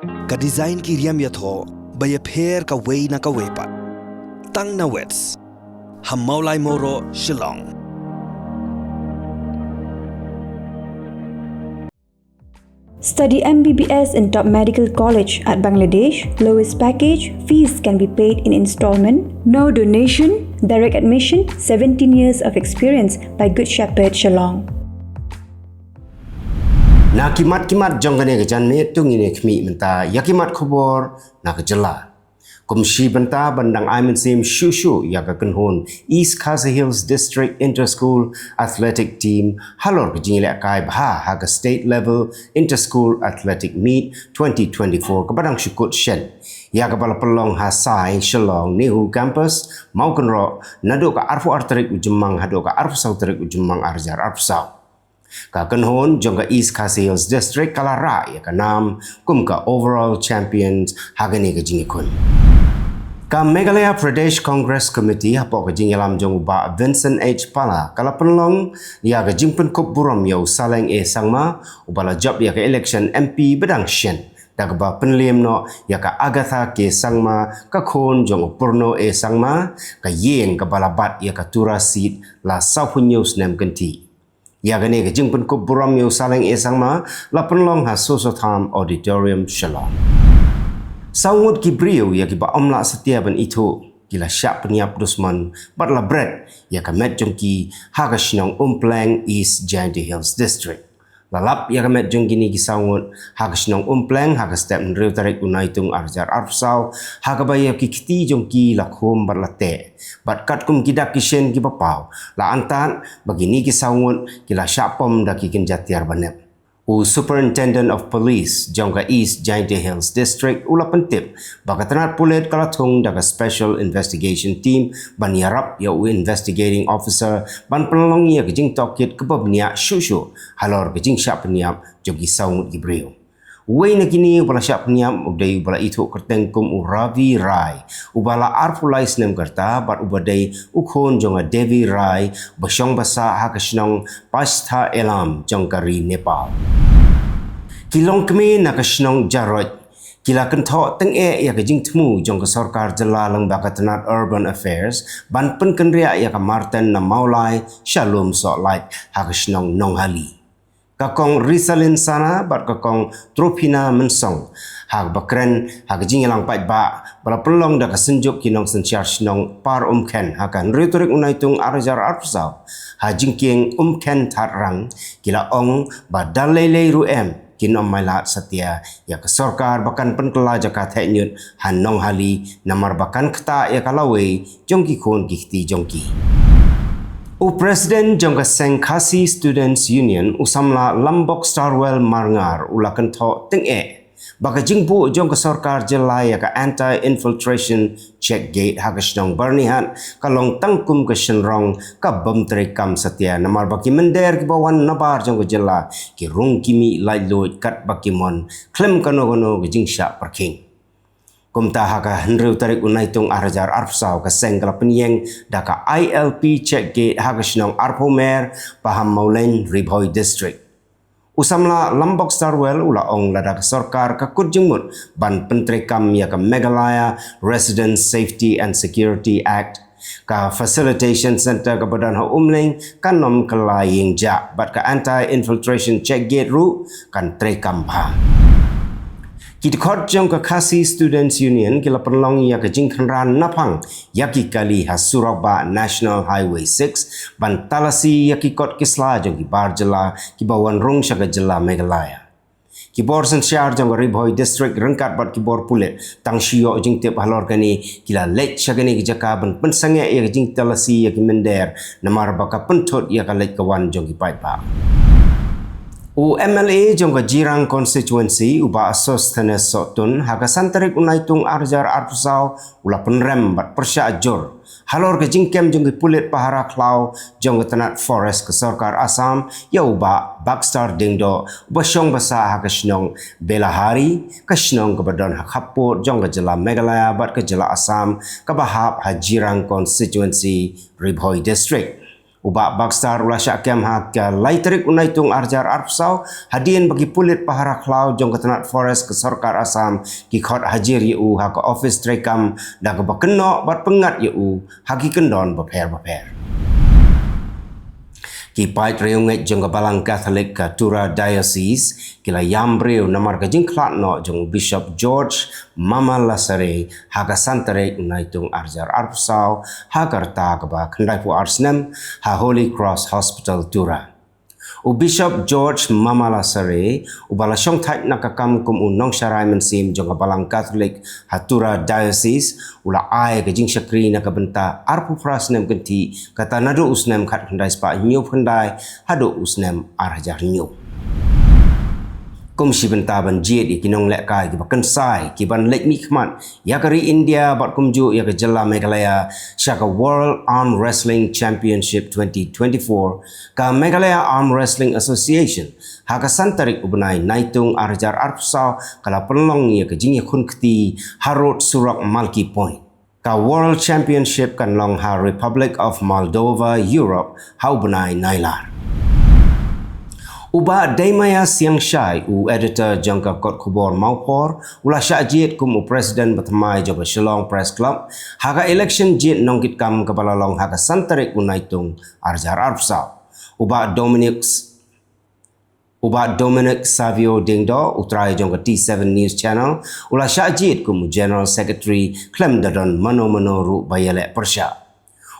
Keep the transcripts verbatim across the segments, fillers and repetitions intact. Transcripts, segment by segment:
Ka design ki riam ïathoh ba ïapher kawei na kawei pat. Tang na Wits ha Mawlai Mawroh, Shillong. Study M B B S in top medical college at Bangladesh. Lowest package, fees can be paid in installment. No donation, direct admission, seventeen years of experience by Good Shepherd Shillong. Na ki mat ki mat jong kane ka janmiet, to ngin ïa khmih mynta ïa ki mat khubor na ka jylla. Kum shi bynta ban dang ai mynsiem shuh shuh ïa ka kynhun East Khasi Hills District Inter-School Athletic Team halor ka jingïalehkai bha ha ka State Level Inter-School Athletic Meet twenty twenty-four kaba dang shu kut shen, ïa kaba la pynlong ha Sai Shillong NEHU Campus, Mawkynroh, naduh ka arphew ar tarik u Jymmang haduh ka arphew saw tarik u Jymmang ar hajar arphew saw. Ka kynhun jong ka East Khasi Hills District ka la rah ïa ka nam kum ka overall champions ha kane ka jingïakhun. Ka Meghalaya Pradesh Congress Committee hapoh ka jingïalam jong u Bah Vincent H Pala ka la pynlong ïa ka jingpynkup burom ïa u Saleng A Sangma uba la jop ïa ka election M P ba dang shen, da kaba pynliem noh ïa ka Agatha K Sangma, ka khun jong u Purno A Sangma, ka ïing kaba la bat ïa ka Tura seat la sawphew hynñiew snem kynthih. Ïa kane ka jingpynkup burom ïa u Saleng A Sangma la pynlong ha Soso Tham Auditorium, Shillong. Saw ngut ki briew ïa kiba ym lah satia ban ithuh ki la shah pynïap dusmon bad la bret ïa ka met jong ki ha ka shnong Umpleng, East Jaintia Hills District. La lap ïa ka met jong kine ki saw ngut ha ka shnong Umpleng ha ka step hynriew tarik u Naitung ar hajar arphew saw, ha kaba ïa ki kti jong ki la khum bad la teh. Bad katkum ki dak ki shin kiba paw, la antad ba kine ki saw ngut ki la shah pom da ki kynja tiar ba nep. U Superintendent of Police jong ka East Jaintia Hills District u la pyntip ba ka tnat pulit ka la thung da ka Special Investigation Team ban ïarap ïa u Investigating Officer ban pynlong ïa ka jingtohkit kaba bniah shuh shuh halor ka jingshah pynïap jong ki saw ngut ki briew. Uwei na kine uba la shah pynïap u dei uba la ithuh kyrteng kum u Ravi Rai, uba la arphew lai snem ka rta bad uba dei u khun jong ka Devi Rai, ba shong ba sah ha ka shnong Pastha Elam jong ka ri Nepal. Ki longkmie na ka shnong Jaroi ki la kynthoh tyngeh ïa ka jingthmu jong ka sorkar jylla lyngba ka tnat Urban Affairs ban pynkynriah ïa ka Marten na Mawlai sha lum Sohlait ha ka shnong Nonghali. Ka Kong Risalin Sana bad ka Kong Trophina Mynsong, ha kaba kren ha ka jingïalang paidbah ba la pynlong da ka Synjuk ki Nongsynshar Shnong Par Umkhen ha ka hynriew tarik u Naitung ar hajar arphew saw ha jingkieng Umkhen Thadrang, ki la ong ba da lei lei ruh em kin ym ailad satia ïa ka sorkar ba kan pynkylla jaka theh ñiut ha Nonghali namar ba kan ktah ïa ka lawei jong ki khun ki kti jong ki. U President jong ka seng Khasi Students Union, u samla Lambok Starwell Marngar, u la kynthoh tyngeh ba ka jingbuh jong ka sorkar jylla ïa ka Anti-Infiltration Check Gate ha ka shnong Byrnihat ka long tang kum ka shynrong ka bym treikam satia namar ba ki mynder kiba wan nabar jong ka jylla ki rung ki mih laitluid katba ki mon khlem kano kano ka jingshah pyrkhing. Kumta ha ka hynriew tarik u Naitung ar hajar arphew saw ka seng ka la pynïeng da ka I L P Check Gate ha ka shnong Arphew Mer, Pahammawlein, Ri Bhoi District. U samla Lambok Starwell u la ong lada ka sorkar ka kut jingmut ban pyntreikam ïa ka Meghalaya Residents Safety and Security Act, ka Facilitation Centre kaba don ha Umling kan ym kylla ïing jah bad ka Anti-Infiltration Check Gate ruh kan treikam bha. Ki dkhot jong ka Khasi Students Union ki la pynlong ïa ka jingkhynra naphang ïa ki kali ha surok bah National Highway six ban talasi ïa ki kot ki sla jong ki bar jylla kiba wan rung sha ka jylla Meghalaya. Ki bor synshar jong ka Ri Bhoi District ryngkat bad ki bor pulit tang shu ïoh jingtip halor kane ki la leit sha kane ka jaka ban pynsangeh ïa ka jingtalasi ïa ki mynder namar ba ka pynthut ïa ka leit ka wan jong ki paidbah. U M L A jong ka Jirang Constituency, u Bah Sosthenes Sohtun, ha ka san tarik u Naitung ar hajar arphew saw u la pynrem bad pyrshah jur halor ka jingkem jong ki pulit pahara khlaw jong ka tnat Forest ka sorkar Assam ïa u Bah Baxter Diengdoh, uba shong ba sah ha ka shnong Belahari, ka shnong kaba don ha khappud jong ka jylla Meghalaya bad ka jylla Assam kaba hap ha Jirang Constituency, Ri Bhoi District. U Bah Baxter u la shah kem ha ka lai tarik u Naitung ar hajar arphew saw, hadien ba ki pulit pahara khlaw jong ka tnat forest ka sorkar Assam ki khot hajir ïa u ha ka office treikam da kaba kynnoh bad pynngat ïa u ha ki kyndon bapher bapher. Ki paid riewngeit jong ka Balang Catholic ka Tura Diocese ki la ïam briew namar ka jingkhlad noh jong u Bishop George Mamalasare ha ka san tarik u Naitung ar hajar arphew saw ha ka rta kaba khyndai phew ar snem ha Holy Cross Hospital, Tura. U Bishop George Mamalasare, uba la shongthait na ka kam kum u nongsharai mynsiem jong ka Balang Catholic ha Tura Diocese, u la ai ka jingshakri na ka bynta arphew phra snem kynthih, kata naduh u snem khatkhyndai spah hynñiew phew khyndai haduh u snem ar hajar hynñiew. Kum shi bynta ban jied ïa ki nonglehkai kiba kynsai, ki ban leit mihkhmat ïa ka ri India bad kumjuh ïa ka jylla Meghalaya sha ka World Arm Wrestling Championship twenty twenty-four, ka Meghalaya Arm Wrestling Association ha ka san tarik u bnai Naitung ar hajar arphew saw ka la pynlong ïa ka jingïakhun kti harud surok Malki Point. Ka World Championship kan long ha Republic of Moldova, Europe, ha u bnai Nailar. U Bah Deimaya Siangshai, u editor jong ka kot khubor Mawphor, u la shah jied kum u president bathymmai jong ka Shillong Press Club ha ka election jied nongkitkam kaba la long ha ka san tarik u Naitung ar hajar arphew saw. U Bah Dominic U Bah Dominic Savio Diengdoh, u trai jong ka T seven News Channel, u la shah jied kum u General Secretary khlem da don mano mano ruh ba ïaleh pyrshah.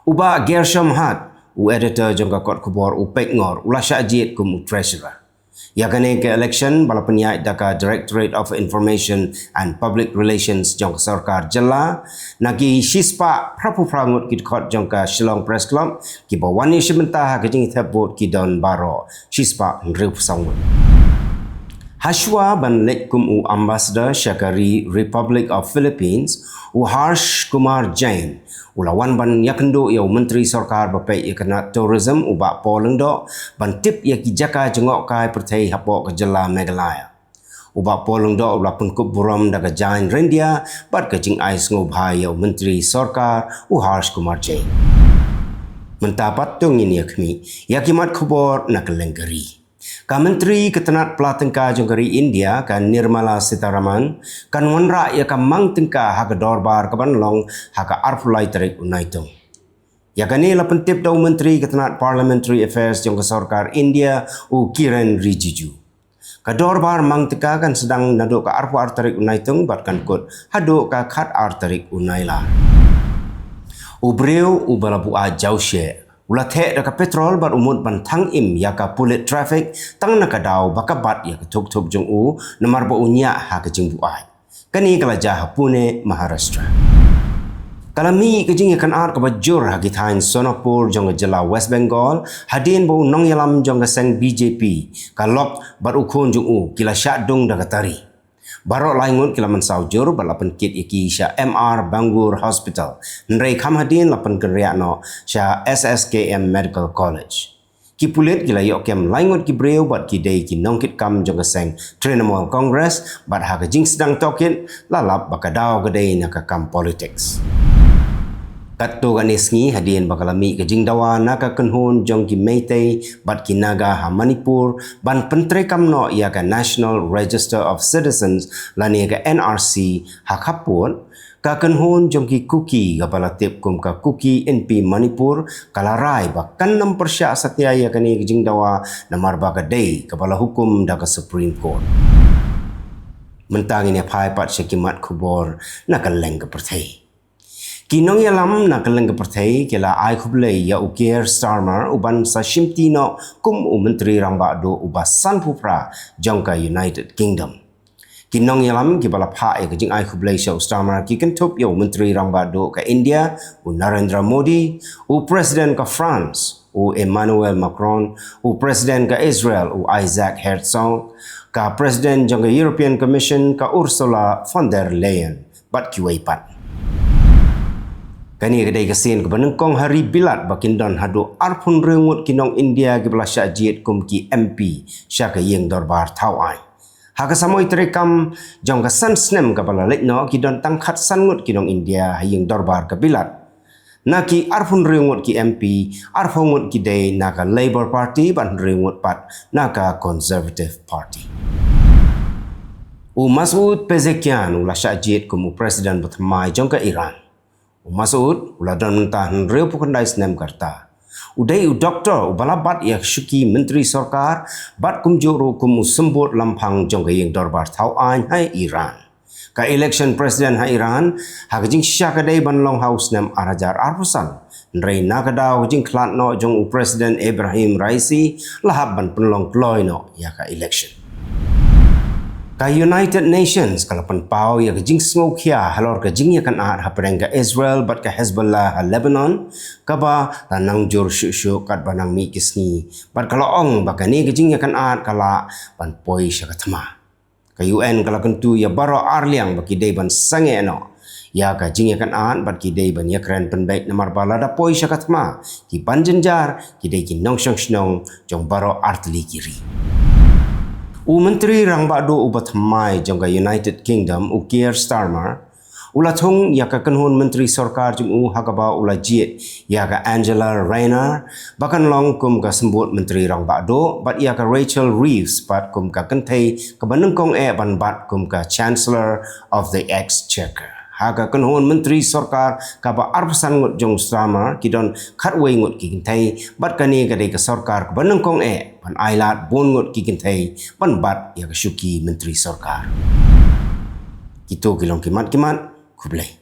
U Bah Gershom Hart, u editor jong ka kot khubor u Pekngor, u la shah jied kum u Treasurer. Ïa kane ka election ba la pynïaid da ka Directorate of Information and Public Relations jong ka sorkar jylla, na ki shispah phra phew phra ngut ki dkhot jong ka Shillong Press Club, kiba wan ïashim bynta ha ka jingthep vote ki don baroh shispah hynriew phew saw ngut. Hashwa ban leit kum u ambassador sha ka ri Republic of Philippines, u Harsh Kumar Jain u la wan ban ïakynduh ïa u Myntri Sorkar ba peit ïa ka tnat tourism, u Bah Paul Lyngdoh, ban tip ïa ki jaka jngohkai pyrthei hapoh ka jylla Meghalaya. U Bah Paul Lyngdoh u la pynkup burom da ka jaiñ ryndia bad ka jingai sngewbha ïa u Myntri Sorkar u Harsh Kumar Jain. Mynta pat to ngin ïakhmih ïa ki mat khubor na kylleng ka ri. Ka Myntri ka tnat pla tyngka jong ka ri India, ka Nirmala Sitharaman, kan wanrah ïa ka mang tyngka ha ka dorbar kaban long ha ka arphew lai tarik u Naitung. Ïa kane la pyntip da u Myntri ka tnat Parliamentary Affairs jong ka sorkar India, u Kiren Rijiju. Ka dorbar mang tyngka kan sdang naduh ka arphew ar tarik u Naitung bad kan kut haduh ka khat ar tarik u Nailar. U briew uba la buaid jawshe u la theh da ka petrol bad u mut ban thang im ïa ka pulit traffic tang na ka daw ba ka bat ïa ka thuk thuk jong u namar ba u ñiah ha ka jingbuaid. Kane ka la jia ha Pune, Maharashtra. Ka la mih ka jingïakynad kaba jur ha ki thaiñ Sonapur jong ka jylla West Bengal hadien ba u nongïalam jong ka seng B J P, ka lok bad u khun jong u ki la shah dung da ka tari. Baroh lai ngut ki la mynsaw jur bad la pynkit ïa ki sha M R Bangur Hospital. Hynrei kham hadien la pynkynriah noh sha S S K M Medical College. Ki pulit ki la ïoh kem lai ngut ki briew bad ki dei ki nongkitkam jong ka seng Trinamool Congress bad ha ka jingsdang tohkit la lap ba ka daw ka dei na ka kam politics. Katto katne sngi hadien ba ka la mih ka jingdawa na ka kynhun jong ki Meitei bad ki Naga ha Manipur ban pyntreikam noh ïa ka National Register of Citizens lane ka N R C ha khappud, ka kynhun jong ki Kuki kaba la tip kum ka Kuki Inpi Manipur ka la rai ba kan nym pyrshah satia ïa kane ka jingdawa namar ba ka dei kaba la hukum da ka Supreme Court. Mynta ngin ïa phai pat sha ki mat khubor na kylleng ka pyrthei. Ki nongïalam na kylleng ka pyrthei ki la ai khublei ïa u Keir Starmer uban sa shimti noh kum u Myntri Rangbah Duh uba sanphew phra jong ka United Kingdom. Ki nongïalam kiba la phah ïa ka jingai khublei sha u Starmer ki kynthup ïa u Myntri Rangbah Duh ka India, u Narendra Modi, u President ka France, u Emmanuel Macron, u President ka Israel, u Isaac Herzog, ka President jong ka European Commission, ka Ursula von der Leyen, bad kiwei pat. Kane ka dei ka sien kaba nyngkong ha ri Bilat ba kin don haduh arphew hynriew ngut ki nong India kiba la shah jied kum ki M P sha ka ïing dorbar thaw aiñ. Ha ka samoi treikam jong ka san snem kaba la leit noh ki don tang khatsan ngut ki nong India ha ïing dorbar ka Bilat. Na ki arphew hynriew ngut ki M P, arphew ngut ki dei na ka Labour Party bad hynriew ngut pat na ka Conservative Party. U Masoud Pezeshkian u la shah jied kum u President ba thymmai jong ka Iran. U Masoud u la don mynta hynriewphew khyndai snem ka rta. U dei u doktor uba la bat ïa ka shuki myntri sorkar bad kumjuh ruh kum u symbud lamphang jong ka ïing dorbar thaw aiñ ha Iran. Ka election president ha Iran ha ka jingshisha ka dei ban long ha u snem ar hajar arphew san. Hynrei na ka daw ka jingkhlad noh jong u President Ebrahim Raisi la hap ban pynlong kloi noh ïa ka election. Ka United Nations ka la pynpaw ïa ka jingsngewkhia halor ka jingïakynad hapdeng ka Israel bad ka Hezbollah ha Lebanon, kaba la nang jur shuh shuh katba nang mih ki sngi, bad ka la ong ba kane ka jingïakynad ka lah ban poi sha ka thma. Ka U N ka la kyntu ïa baroh arliang ba ki dei ban sangeh noh ïa ka jingïakynad bad ki dei ban ïakren pynbeit namar ba lada poi sha ka thma, ki ban jynjar ki dei ki nongshong shnong jong baroh artylli ki ri. U Myntri Rangbah Duh uba thymmai jong ka United Kingdom, u Keir Starmer, u la thung ïa ka kynhun myntri sorkar jong u ha kaba u la jied ïa ka Angela Rayner ba kan long kum ka symbud Myntri Rangbah Duh bad ïa ka Rachel Reeves pat kum ka kynthei kaba nyngkong eh ban bat kum ka Chancellor of the Exchequer. Ha ka kynhun myntri sorkar kaba arphew san ngut jong u Starmer ki don khatwei ngut ki kynthei, bad kane ka dei ka sorkar kaba nyngkong eh ban ailad bun ngut ki kynthei ban bat ïa ka shuki myntri sorkar. Kito ki long ki mat ki mat, khublei.